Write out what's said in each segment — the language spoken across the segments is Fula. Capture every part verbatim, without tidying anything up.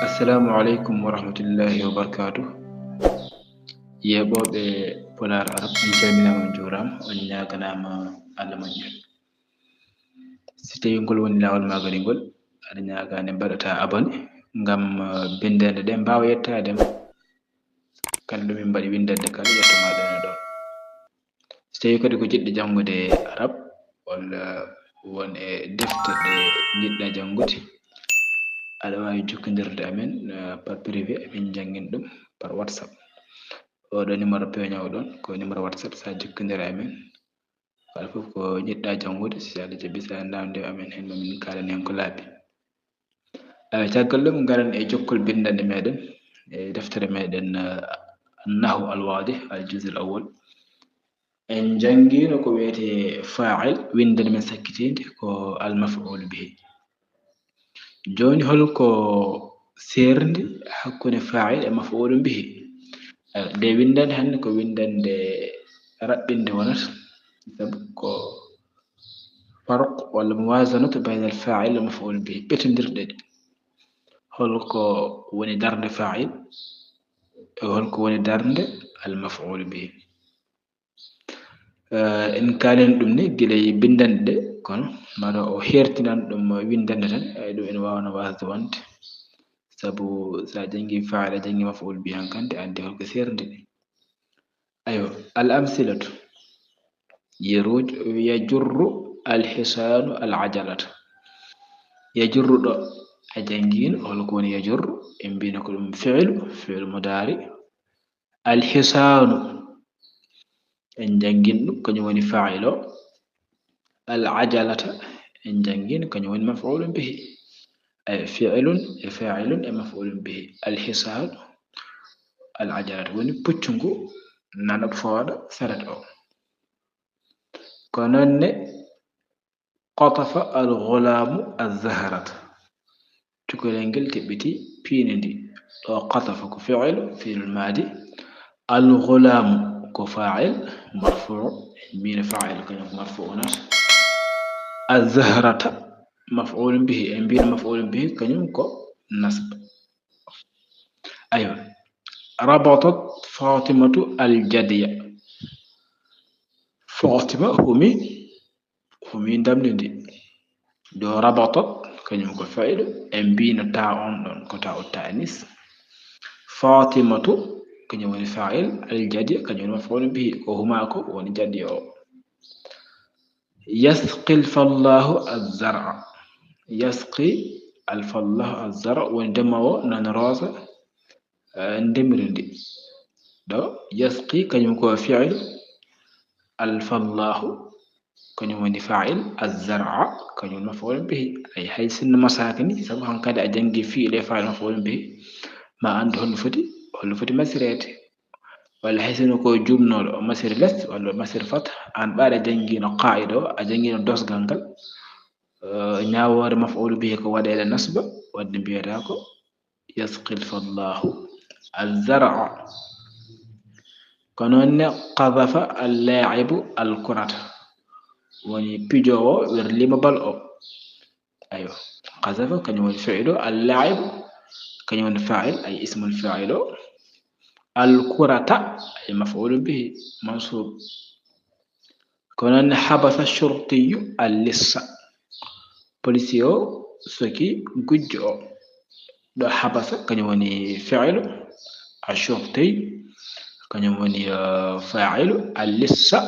Assalamu aleykum wa rahmatullahi wa barakaatu. Yeeɓooɓe Pulaar Arab, on calminaama, on njuuraama, on ñaaganaama Allah moƴƴere. Si tawii ngol woni laawol maa kadi ngol, aɗa ñaagaa nde mbaɗataa abonné ngam, eh, binndanɗe ɗe mbaawa yettaade ma. Kala ɗo min mbaɗi winndannde kala, yetto maa ɗon e ɗon. So tawii kadi ko jiɗɗo janngude Arab walla won e defte ɗe njiɗɗaa janngude, aɗa waawi jokkondirde e amen, eh, par privé, emin njanngina ɗum par WhatsApp. Oɗo numéro peeñoowo ɗon ko numéro WhatsApp, so a jokkondire e amen, kala fof ko njiɗɗaa janngude, si Allah jaɓii, so a naamndiima amen heen, ma min kaalane heen ko laaɓi. Eh, caggal ɗum, ngaren e jokkol binndanɗe meɗen, e deftere meɗen, eh, Nahwu al-Wadih, al-juz al-awwal. En njanngiino ko wiyetee faa'il, winndannde men sakkitiinde ko al-maf'ul bihi. Jooni, hol ko seerndi hakkunde faa'il e maf'ul bihi? Eh, nde winndannde hannde ko winndannde raɓɓinde wonata, sabu ko farq walla muwazanatu bayna al-faa'il wal maf'ul bihi, ɓetondirɗe ɗe. Hol ko woni darnde faa'il e hol ko woni darnde al-maf'ul bihi? Eh, en kaalii ɗum ni gila e binndanɗe ɗe, kono maɗo o heertinan ɗum winndannde tan, ay ɗum ene waawna waasde wonde. Sabu so a janngii faa'il, a janngii maf'ul bihi, hankadi a anndi hol ko seerndi ɗi. Aywa, al-amsilatu. Yeruuj-, yajurru al-hisaanu al-ajalata. Yajurru ɗo, a janngiino hol ko woni yajurru, en mbiino ko ɗum fi'lu, fi'lu mudaari. Al-hisaanu, en njanngin ɗum, kañum woni faa'il o. Al-ajalata, en njanngin, kañum woni maf'ulun bihi. Ay, fi'lun e faa'ilun e maf'ulun bihi. Al-hisaanu, al-ajalata, woni puccu ngu nana fooɗa saret o. Ko noon ne, qatafa al-ghulaamu az-zahrata. Cukalel ngel teɓɓiti piindi ndi. Ɗo qatafa ko fi'lu, fi'lu maadi. Al-ghulaamu ko faa'il, marfuu, en mbiino faa'il kañum ko marfuu wonata. Az-zahrata maf'ulun bihi, en mbiino maf'ulun bihi kañum ko nasb. Aywa. Rabatat Fatimatu al-jadya. Fatima humi, humi ndamndi ndi. Ɗo rabatat, kañum ko fa'ilu, en mbiino taa on ɗon, ko taa o ta'anis. Fatimatu, kañum woni fa'il, al-jadya, kañum woni maf'ulun bihi, ko huma ko woni jadya o. Yasqi al-fallahu az-zar'a. Yasqi al-fallahu az-zar'a, woni ndemoowo nana roosa, eh, ndemri ndi. Ɗo, yasqi, kañum ko fi'il, al-fallahu, kañum woni fa'il, az-zar'a, kañum maf'ulun bihi. Ay, hay sinno masaaka ni, sabu hankadi a janngi fi'il e fa'il maf'ulun bihi, ma anndu holno foti, holno foti masireede. Walla hay sinno ko juumnooɗo, o masiri les, walla o masiri fat, aan ɓaade a janngiino qaa'ida o, a janngiino dosgal ngal, eh, ñaawoore maf'ulu bihi ko waɗeede nasba, waɗde mbiyetaa ko yasqi al-fallahu az-zar'a. Ko noon ne, qadhafa al-laa'ibu al-kurata. Woni pijoowo werliima bal o. Aywa. Qadhafa, kañum woni fi'lu, al-laa'ibu, kañum woni fa'il, ay ismul fa'il o. Al-kurata, ay maf'ulun bihi, mansub. Ko noon ne, habasa shurtiyyu al-lissa. Polisi o soki gujjo o. Ɗo habasa, kañum woni fi'lu, ash-shurti, kañum woni, eh, fa'ilu, al-lissa,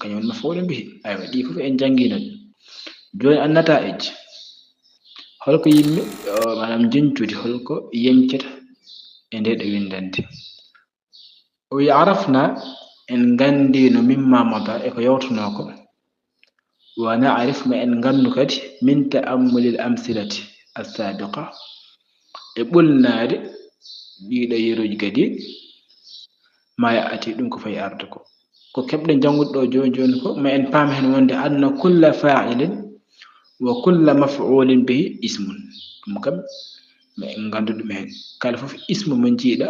kañum woni maf'ulun bihi. Aywa, ɗi fof en janngiino ɗi. Jooni, an-nata'ij. Holko yimmi, eh, maanaam, njeñtudi, holko yeñcata e nde ɗo winndannde? O wi, arafna, en nganndino, mimma mada, e ko yawtunoo ko. Wa na'rif, ma en nganndu kadi, min ta'ammulil amsilati as-sabiqa, e ɓulnaade ɗiɗo yeruuji kadi, ma ya'ti, ɗum ko fayi arde ko. Ko keɓɗen janngude ɗo jooni jooni ko, ma en paam heen wonde anna kulla fa'ilin wa kulla maf'ulin bihi ismun. Ɗum kam, ma en nganndu ɗum heen. Kala fof ismu mo njiiɗa,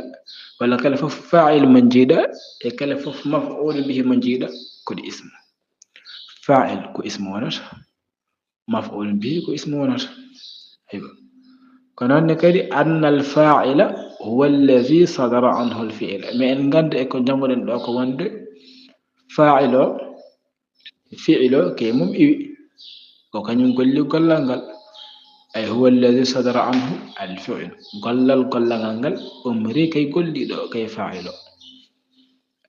walla kala fof fa'il mo njiiɗa, e kala fof maf'ulun bihi mo njiiɗa, ko ɗi ismu. Fa'il ko ismu wonata, maf'ulun bihi ko ismu wonata. Aywa. Ko noon ne kadi, anna al faa'ila huwa allazi sadara anhu al fi'l. Meɗen nganndi e ko njannguɗen ɗo ko wonde faa'il o, fi'il o, ko e mum iwi. Ko kañum golli gollal ngal. Ay huwa allazi sadara anhu al fi'l. Gollal gollal ngal ngal umri kay golliiɗo, kay faa'il o.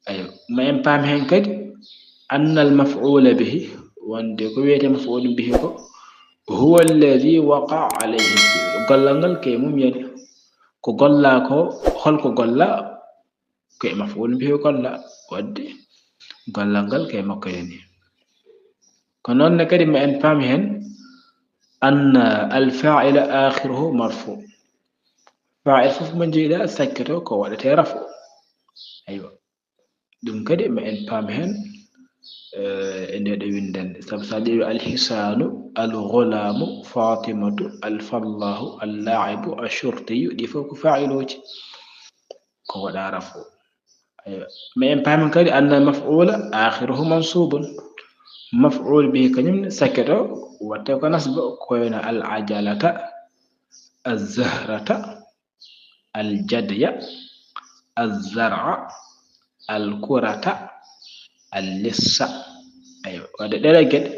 Aywa, ma en paam heen kadi, anna al maf'ula bihi, wonde ko wiyetee maf'ulun bihi ko, huwa allazi waqa alayhi al fi'l. Gollal ngal ko e mum yani. Ko gollaa ko, hol ko gollaa? Ko e maf'ulun bihi gollaa. Wadde gollal ngal ko e makko yani. Ko noon ne kadi ma en paam heen, anna al faa'ila aakhiruhu marfu. Faa'il fof mo njiiɗaa sakketo ko waɗetee rafu. Aywa. Ɗum kadi ma en paam heen, eh, e nde ɗo winndannde. Sabu so a ƴeewi al hisaanu, al ghulaamu, Faatimatu, al fallaahu, al laa'ibu, al shurtiyyu, ɗi fof ko faa'ilooji. Ko waɗaa rafu. Aywa. Ma en paam kadi anna al maf'ula aakhiruhu mansuubun. Maf'ul bihi kañum ne sakketo waɗetee ko nasba, ko wayno al ajalata, al zahrata, al jadya, al zar'a, al kurata, al lissa. Aywa, wadde ɗeɗe geɗe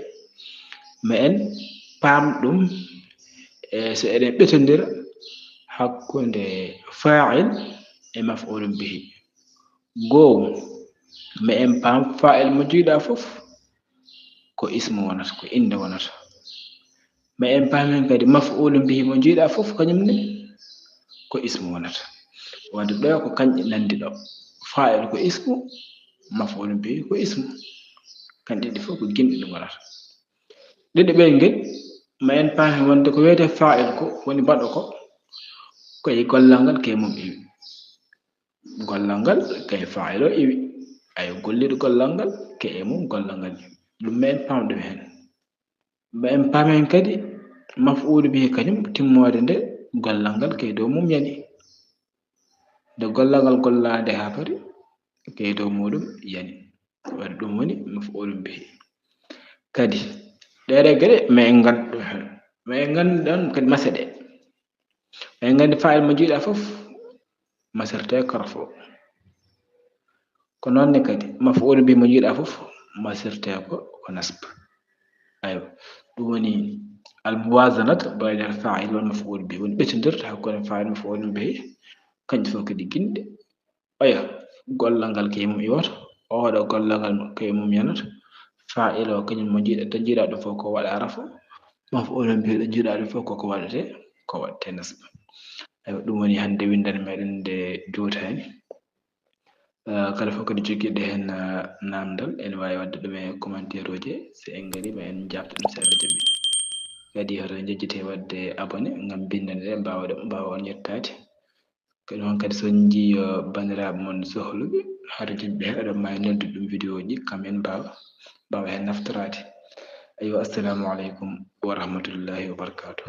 ma en paam ɗum, e so eɗen ɓetondira hakkunde faa'il e maf'ulun bihi. Goo, ma en paam faa'il mo njiiɗaa fof ko ismu wonata, ko innde wonata. Ma en paam heen kadi maf'ulun bihi mo njiiɗaa fof kañum ne ko ismu wonata. Wadde ɗo ko kañƴe nanndi ɗo. Faa'il ko ismu, maf'ulun bihi ko ismu. Kañƴe ɗiɗi fof ko ginɗe ɗi ngonata. Ɗiɗi ɓe ngel, ma en paam heen wonde ko wiyetee faa'il ko woni baɗo ko, ko e gollal ngal ko e mum iwi. Gollal ngal ko e faa'il o iwi. Ay golliiɗo gollal ngal ko e mum gollal ngal iwi. Ɗum ma en paam ɗum heen. Ma en paam heen kadi maf'ulu bihi kañum timmoode nde gollal ngal ko e dow mum yani. Nde gollal ngal gollaande haa foti ko e dow muɗum yani. Wadde ɗum woni maf'ulun bihi. Kadi, ɗeɗe geɗe ma en nganndu ɗum heen. Ma en nganndu ɗon kadi maseɗe. Ma en nganndi faa'il mo njiiɗaa fof, masirtee ko rafu. Ko noon ne kadi, maf'ul bihi mo njiiɗaa fof, masirtee ko, ko nasb. Aywa, ɗum woni al muwazanat bayna al faa'il wal maf'ul bihi. Woni ɓetondirde hakkunde faa'il maf'ul bihi, kanƴe fof kadi ginɗe. Oya, gollal ngal ko e mum iwata, oɗo gollal ngal ko e mum yanata. Faa'il o kañum mo njiiɗa, to njiiɗa ɗum fof ko waɗa rafu, maf'ulun bihi ɗo njiiɗa ɗum fof ko ko waɗetee, ko waɗetee nasba. Aywa, ɗum woni hannde winndannde meɗen nde jootani. Eh, kala fof kadi jogiiɗo heen, eh, naamndal, ene waawi waɗde ɗum e commentaire uji, so en ngarii ma en njaabta ɗum so Allah jaɓi. Kadi hoto njejjite waɗde abonné ngam binndannde ɗe mbaawa ɗum, mbaawa on yettaade. Ko noon kadi so on njiyii, eh, banndiraaɓe mon sohluɓe, haatojinɓe heen, oɗon mbaawi noddude ɗum vidéo ji, kam en mbaawa, mbaawa heen naftoraade. Aywa, assalamu aleykum wa rahmatullahi wa barakaatuh.